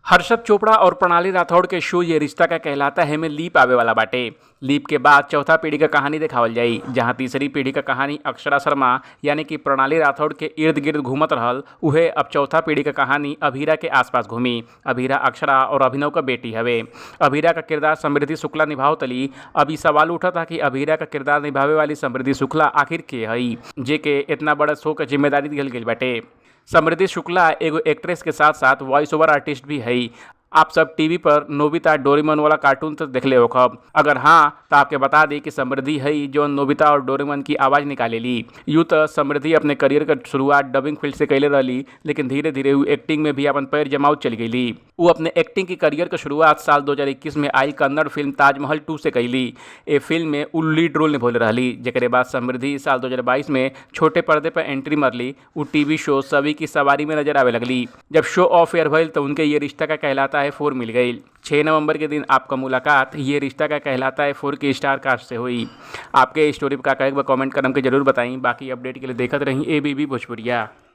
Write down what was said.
हर्षद चोपड़ा और प्रणाली राठौड़ के शो ये रिश्ता का कहलाता है में लीप आवे वाला बाटे। लीप के बाद चौथा पीढ़ी का कहानी दिखावल जाई, जहां तीसरी पीढ़ी का कहानी अक्षरा शर्मा यानी कि प्रणाली राठौड़ के इर्द गिर्द घूमत रहल, उहे अब चौथा पीढ़ी का कहानी अभीरा के आसपास घूमी। अभीरा अक्षरा और अभिनव का बेटी हवे। अभीरा का किरदार समृद्धि शुक्ला निभावतली। अब ई सवाल उठता कि अभीरा का किरदार निभावे वाली समृद्धि शुक्ला आखिर के हई, जे के इतना बड़ा शो के जिम्मेदारी दिहल गइल बाटे। समृद्धि शुक्ला एगो एक्ट्रेस के साथ साथ वॉइस ओवर आर्टिस्ट भी हई। आप सब टीवी पर नोबिता डोरेमोन वाला कार्टून तो देखले होखब? अगर हाँ, तो आपके बता दी कि समृद्धि हई जो नोबिता और डोरेमोन की आवाज़ निकालेली। यूँ तो समृद्धि अपने करियर का शुरुआत डबिंग फील्ड से कैले रहली, लेकिन धीरे धीरे वो एक्टिंग में भी अपन पैर जमाव चली गईली। वो अपने एक्टिंग की करियर के शुरुआत साल 2021 में आई कन्नड़ फिल्म ताजमहल 2 से कैली। ए फिल्म में उ लीड रोल निभौले रहली, जेकरे बाद समृद्धि साल 2022 में छोटे पर्दे पर एंट्री मरली। उ टीवी शो सवी की सवारी में नजर आवे लगली। जब शो ऑफ एयर भइल तो उनके ये रिश्ता का कहलाता है 4 मिल गई। 6 नवंबर के दिन आपका मुलाकात ये रिश्ता का कहलाता है 4 के स्टार कास्ट से हुई। आपके स्टोरी पर का कहे कमेंट कर हमके जरूर बताई। बाकी अपडेट के लिए देखत रही एबीबी भोजपुरिया।